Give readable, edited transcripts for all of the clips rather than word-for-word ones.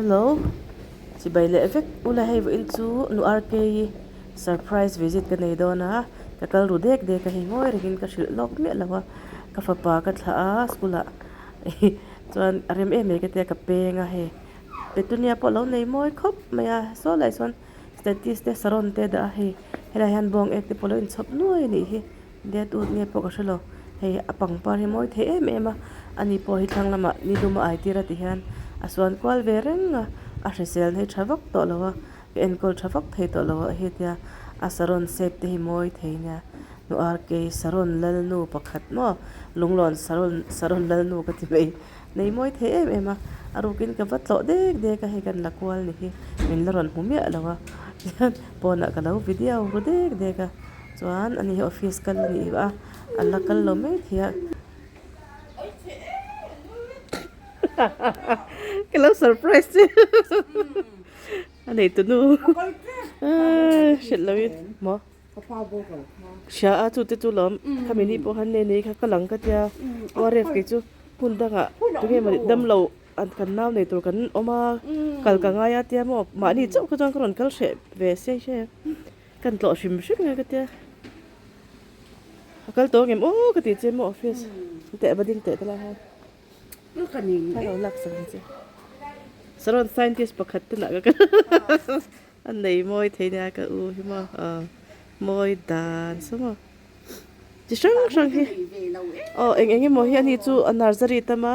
Hello chibai leh vek ula hei vawiin chu nu RK-i surprise visit ka nei dawn a ka kal ru dek dek a hei ngawi rengin ka hrilh lawk miah lo a ka fapa ka thlah a school ah chuan a rem em em ka tia ka peng a hei petunia pawh a lo nei mawi khawp mai a saw lai sawn status te saron te a dah a hei helaiah hian bawng ek te pawh a lo inchhawp nuai a nih hi. Dead ut nge pawh ka hre lo hei a pangpar hi mawi thei em em a ani pawh hi thlang lamah ni lum a ai tir a ti hian a suan kual ve reng a a hrisel na hi tha vak tawh lo a ka enkawl tha vak thei tawh lo a hei tia a saron shape te hi mawi thei nia nu RK saron lalnu pakhat maw lunglawn saron saron lalnu ka ti mai nei mawi thei em em a a rukin ka va tlawh dek dek a hei kan la kual ni hi min la rawn hmu miah lo a tihian pawnah ka lo video ru dek dek a. Chuan ani hi office kal a nih a a la kal lo mai thei a ka lo surprise che a nei tunu hrilh lo in maw hria a chu te chu lawm khami ni pawh khan nge nei kha ka lang ka tia ORF kei chu hmun dangah tunge mawni damlo an kan nau nei tur kan awm a kal ka ngai a tia maw mahni chauh kha chuan ka rawn kal hreh ve se hre. Kan tlawh hrim hrim nge ka tia. A kal tawh ngem aw ka tih che maw office. Teh va ding teh te lai hian. Ka lo lak sak ang che. Saron scientist pakhat te nah ka kal. A nei mawi thei nia ka u hi maw. Mawi dan sa maw. Chi hrang hrang hi. Aw eng eng emaw hi ani chu a nursery tam a.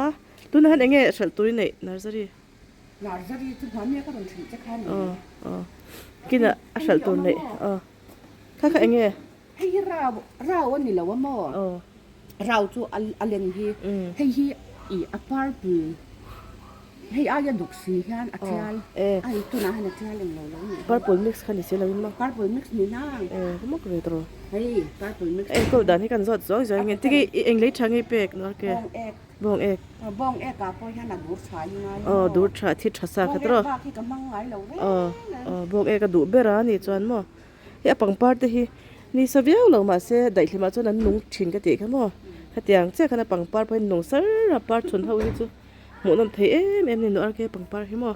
Tunah hian eng nge hralh tur i neih nursery. Nursery chu hmahmia ka rawn hrilh che kha ni. Aw aw kinah a hralh tur neih aw kha kha eng nge? Hei hi rau rau a ni lo a maw? Aw. Rau chu a a len hi hei hi ih a purple hei aia duk si hian a tial a hei tunah hian a tial eng lo lo nih hi. Purple mix kha ni si lo in maw? Purple mix ni nang. E ka mak ve tawh. Hei purple mix. Enkawl dan hi kan zawt zawng zawng nge tinge i eng lei tha nge pek Norke? Bawng ek. Bawng ek. Bawng ek ah pawh hian a dur tha hi ngai maw? Aw dur tha thi tha sa khat rawh. Bawng ek bak hi ka hmang ngai lo reng a. Aw bawng ek a duh ber a ni chuan maw. Hei a pangpar te hi ni sa viau lo mahse daihlim ah chuan an nung thin ka tih kha maw. Khatiang chiah khan a pangpar pawh hi nung sar a par chhun ho hi chu hmuhnawm thei em em a ni nu RK pangpar hi maw.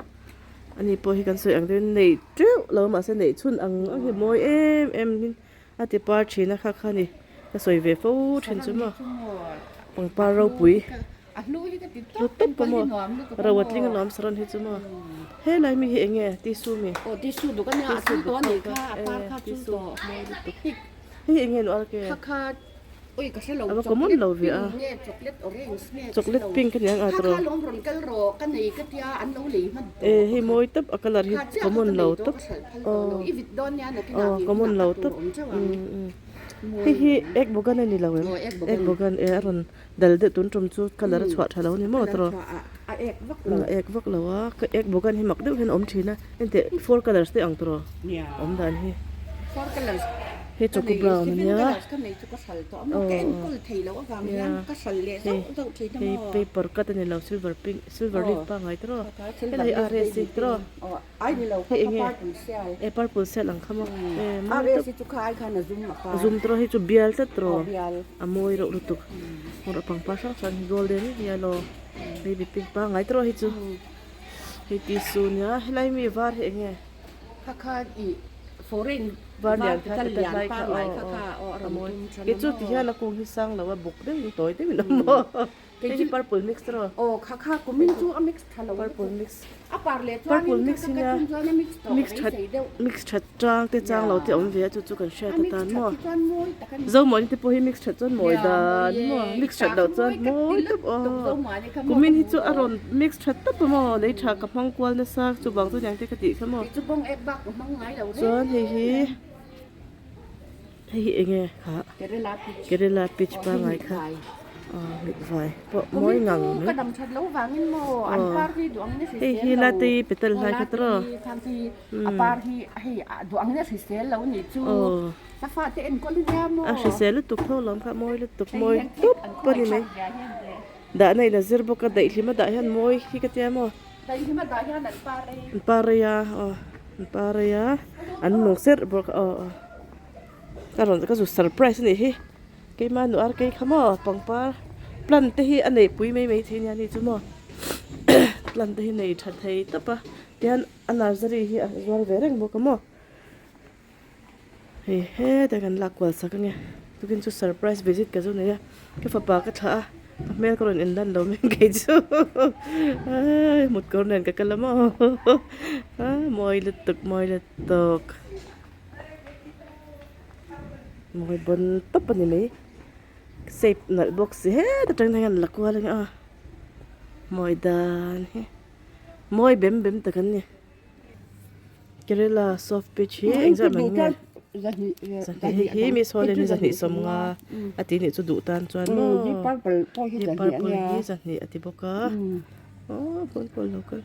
Ani pawh hi kan sawi ang deuhin nei teuh lo mahse neih chhun ang ang hi mawi em em in A ti par thin a kha kha ni ka sawi ve fo thin chu maw pangpar ropui hlu tawp a maw ro a tling alawm saron hi chu maw helai mi hi eng nge tissue mi tissue duk kha e tissue mawi lutuk hei hi eng nge nual ke a va common lo ve a chocolate pink a ni ang a tawrh e hei mawi tawp a colour hi common lo tawp aw aw common lo tawp hei hi egg bagan a ni lo em egg bagan e a rawn dal deuh tun tum chu colour a chhuah tha lo a ni maw tawrh a ek vak lo a ek vak lo a egg bagan hi mak deuh hian a awm thin a enteh four colours te ang tawrh awm dan hi four colours hei choco brown a nia hei paper cut a ni lo silver pink silver leaf pangngai tawrh helai hi RS hi tawrh. Hei eng nge e purple cell ang kha maw e mawi tawp a zum tawrh hei chu bial tlat tawrh a mawi reuh lutuk hmawrh a pangpar hrang hrang hi golden yellow baby pink pangngai tawrh hei chu hei tissue nia helai mi var hi eng nge var lian kha petal lai kha aw aw a mawi kei chu ti hian a kung hi sang lo a buk deuhin tawi deuhin a awm maw. Kei chu purple mix tawh. Aw kha kha kumin chu a mix tha lo purple mix. A par leh chuan purple mix hi nia mix that mix that chang te chang lo te awm ve a chu chu kan hriat atan maw. Zomuani te pawh hi mix that chuan mawi dan maw mix that loh chuan mawi tawp aw. Kumin hi chu a rawn mix that tawp a maw lei tha ka hmang kual nasa chuvang chu niang te ka tih kha maw. Chuan hei hi Hei hi enge kha Kerala peach pangai kha aw mit vai pawh mawi ngang mai aw hei hi latte petal hlai kha tawrh aw a hrisel lutuk tho lawm kha mawi lutuk mawi tawp a ni mai dahna in a zir bawk a daihlim a dah hian mawi hi ka tia maw an par rei a aw an par rei a an nung serh bawk a aw aw. Ka rawn ka zu surprise a nih hi keimah nu ar kei kha maw pangpar plant te hi a neih pui mai mai thei nia ni chu maw. Plant te hi nei tha thei tawp a tihian a nursery hi a zuar ve reng bawk a maw hei hetah kan lak kual sak ange tukin chu surprise visit ka zu nei a ka fapa ka thlah a ka hmel ka rawn inlan lo mai kei chu aii mut kawr nen ka kal a maw a mawi lutuk mawi lutuk mawi bawn tawp a ni mai shape nalh bawk si heta tang hian la kual ange aw. Mawi dan hi mawi bem bem tak an ni Kerala soft peach hi engzah mai nge zahnih hei hi miss Hawley hi zahnih sawmnga a tih nih chu duh tan chuan maw hei purple hi zahnih a ti bawk a aw purple lo kal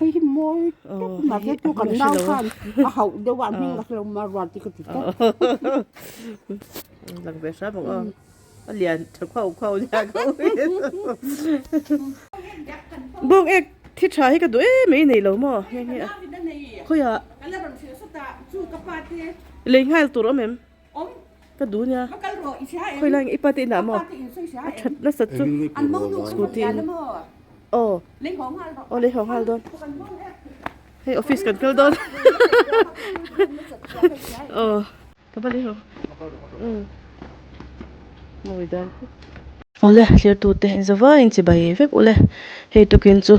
hei hi mawi tawp mai hei chu kan nau khan a hauh deuh a hming a hrelo maruat hi ka ti tawp lang ve hram ang aw. A lian tha khuau khuau nia ka ui. Bawng ek thi tha hi ka duh em em i nei lo maw nghe nghe a. Khawiah lei nghal tur awm em? Ka duh nia. Khawi lai nge i pa te inah maw? A that nasat chu scooty in. Aw aw lei haw nghal dawn. Hei office kan kal dawn. Aw. Ka va leh ho. Umm. Mawi dan khawp. Awle thlir tute in zavaiin chibai vek ule. Hei tukin chu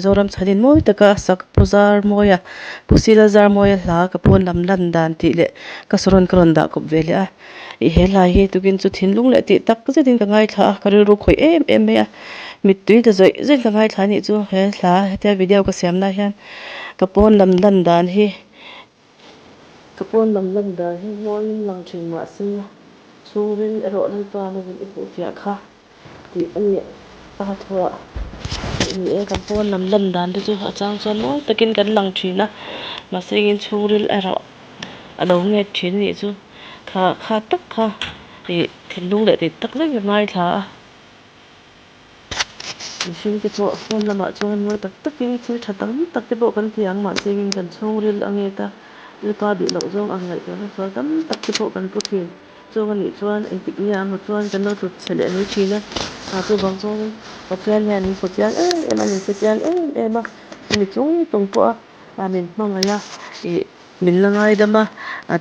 Zoram chhanin mawi taka sak Pu Zarmawia Pu Sila Zarmawia hla ka pawn lam lan dan tih leh ka sawn ka rawn dah kawp ve leh a. Ih he hla hi tukin chu thinlung leh tih tak zetin ka ngaithla a, ka rilru khawih em em mai a. Mittui ta zawih zawih ka ngaithla anih chu he hla hetia video ka siam lai hian ka pawn lam lan dan hi Ka pawn lam lan dan hi mawiin lang thin mah se, chhungril erawh Lalpa lovin i hmuh fiah kha tih a ni a thuah ni e. Kan pawn lam lan dan te chu a chang chuan mawi takin kan lang thin a, mahse engin chhungril erawh a lo nget thin a nih chu. Kha kha tak kha ih thinlung leh tih tak zet ka ngaithla a. Mihring te pawh phone lamah chuan mawi tak takin thil tha tam tak te pawh kan ti ang mahse in kan chhungril a nget a, Lalpa duh loh zawng ang ngaihtuahna sual tam tak te pawh kan pu thin. Chung a nih chuan engtik nge a hmu chuan kan lo tlut chhe leh mai thin a, ah chuvang chuan Pathian hian min hmu chiang em em a, min hre chiang em em a, chumi chung chung pawh a min hmangaih a, ih min la ngaidam a,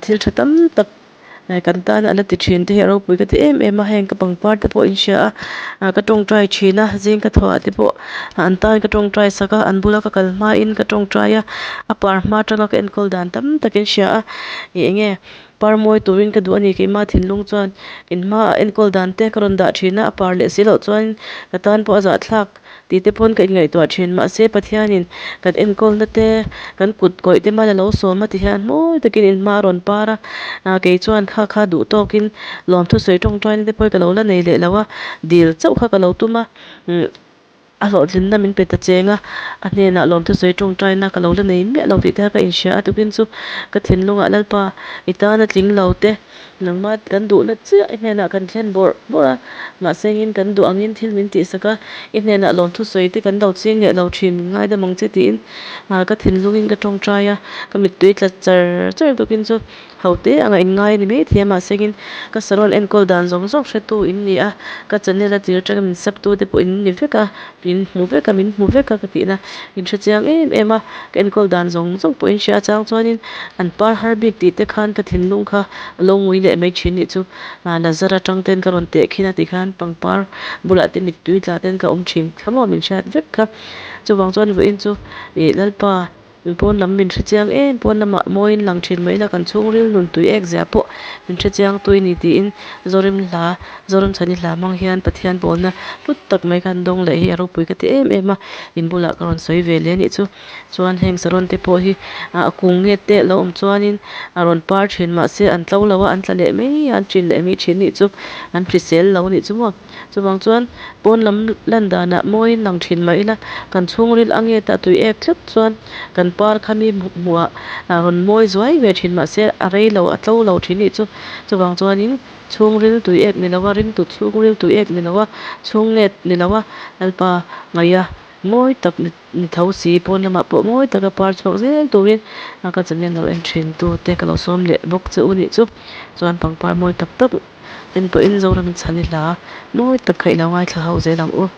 thil tha tam tak Kan tan a la ti thin te hi a ropui ka ti em em a, heng ka pangpar te pawh in hria a, ah ka tawngtai thin a, zing ka thawh ah te pawh an tan ka tawngtai sak a, an bula ka kal hma in ka tawngtai a, a par hma atanga ka enkawl dan tam tak in hria a, ih eng nge par mawi turin ka duh a ni keimah thinlung chuan in hma ah enkawl dan te ka rawn dah thin a, a par leh si loh chuan ka tan pawh a zahthlak. Tih te pawn ka inngaihtuah thin. Mahse, Pathianin kan enkawlna te, kan kut kawih te mal a lo sawm a ti hian mawi takin in hma a rawn par a. Kei chuan kha kha duh tawkin lawmthu sawi tawngtaina te pawh hi ka lo la nei leh lo a, dil chauh kha ka lo tum a. A hlawhtlinna min pe ta cheng a, a hnenah lawmthu sawi tawngtaina ka lo la nei miah lo tih te kha ka inhria a. Tukin chu ka thinlungah Lalpa i tana tling lo te, Nangmah kan duhna chiah i hnenah kan thlen bawrh bawrh a, mahse engin kan duh angin thil min tihsak a, i hnenah lawmthu sawi te kan lo ching leh lo thin, min ngaidam ang che tiin ka thinlungin ka tawngtai a, ka mittui tla char char tukin chu ho te anga in ngai a ni maithei a, mahse engin ka salon enkawl dan zawng zawng hretu in ni a, ka channel a tir atanga min sub tu te pawh in ni vek a, min hmu vek a, min hmu vek a ka tihna in hre chiang em em a, ka enkawl dan zawng zawng pawh in hria a chang chuanin an par har bik tih te khan ka thinlung kha a lo ngui leh mai thin nih chu Lazar atang ten ka rawn teh khin a tikhan pangpar bulah te mittui tla ten ka awm thin kha maw min hriat vek kha chuvang chuan vawiin chu ih Lalpa Pawn lam min hre chiang em, pawn lamah mawiin lang thin mai ila kan chhungril nun tui ek zia pawh min hre chiang tui ni tiin Zorim hla, Zoram chhani hla hmang hian Pathian pawlna hlut tak mai khan dawng leh hi a ropui ka ti em em a, in bulah ka rawn sawi ve leh anih chu. Chuan heng saron te pawh hi a kung nge te lo awm chuanin a rawn par thin mahse an tlo lo a, an tla leh mai a, an thin leh mai thin nih chu, an hrisel lo anih chu maw. Chuvang chuan pawn lam lan danah mawiin lang thin mah ila, kan chhungril a nge ta tui ek tlat chuan kan par kha mi hmuhah rawn mawi zuai ve thin mah se a rei lo, a tlo lo thin nih chu. Chuvang chuanin chhungril tui ek ni lo a, ringtu chhungril tui ek ni lo a, chhung nget ni lo a, Lalpa ngaia mawi tak ni tho si, pawn lamah pawh mawi taka par chhuak zel turin ka channel lo en thin tu te ka lo sawm leh bawk che u nih chu. Chuan pangpar mawi tak tak. En pawhin Zoram chhan i hla mawi tak kha i lo ngaithla ho zel ang u.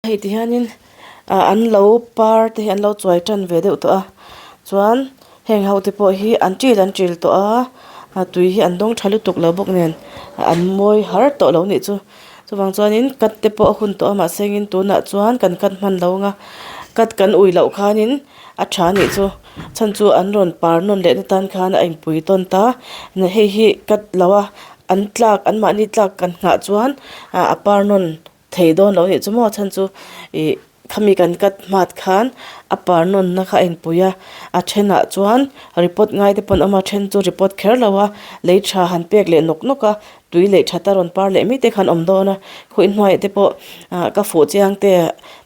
Hei ti hianin ah an lo par te hi an lo chuai tan ve deuh tawh a chuan heng ho te pawh hi an til an til tawh a ah tui hi an dawng tha lutuk lo bawk nen an mawi har tawh lo nih chu chuvang chuanin cut te pawh a hun tawh a mahse engin tunah chuan kan cut hman lo ang a cut kan ui loh khanin a tha nih chu chhan chu an rawn par nawn leh na tan khan a inpui tawn ta hei hi cut lo a an tlak an mahni tlak kan nghah chuan ah a par nawn. Thei dawn lo nih chu maw chhan chu ih khami kan cut hmat khan a par nawnna kha a inpui a a thenah chuan report ngai te pawh an awm a a then chu report kher lo a lei tha han pek leh nawk nawk a tui leh that a rawn par leh mai te khan awm dawn a khawi hnuaiah te pawh ah ka fuh chiang te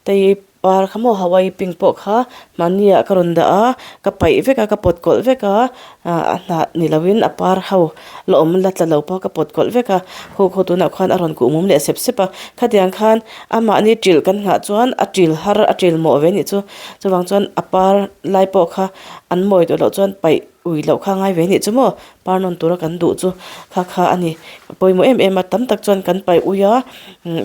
tei par kha maw hawaii pink pawh kha mahni ah ka rawn dah a ka paih vek a ka pawt kawlh vek a ah a hnah ni lo in a par ho la awm la tla lo pawh ka pawt kawlh vek a khu khaw tunah khuan a rawn kuh mum leh sep sep a khatiang khan amahni ṭilh kan nghah chuan a ṭil har a ṭil mawh ve anih chu chuvang chuan a par lai pawh kha an mawi tawh loh chuan paih ui loh kha a ngai ve anih chu maw par nawn tura kan duh chu kha kha a ni a pawimawh em em a tam tak chuan kan paih ui a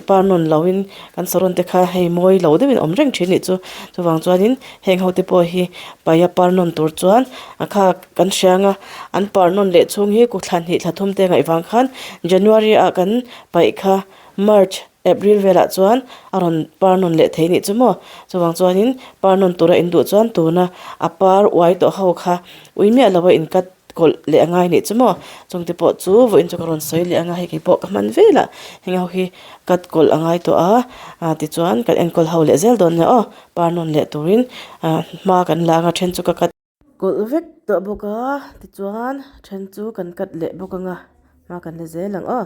par nawn lo in kan saron te kha hei mawi lo deuhin a awm reng thin anih chu chuvang chuanin heng ho te pawh hi paih a par nawn tur chuan a kha kan hriang a an par nawn leh chhung hi kut thla hnih thla thum te ngaih vang khan January ah kan paih kha March April velah chuan a rawn par nawn leh thei anih chu maw chuvang chuanin par nawn tura in duh chuan tuna a par uai tawh ho kha ui miah lo a in cut kawlh leh a ngai anih chu maw chungte pawh chu vawiin chu ka rawn sawi leh anga hei kei pawh ka hman velah heng ho hi cut kawlh a ngai tawh a ah tichuan kan enkawl ho leh zel dawn nia aw par nawn leh turin ah hma kan la anga then chu ka cut kawlh vek tawh bawk a tichuan then chu kan cut leh bawk anga hma kan la zel ang aw.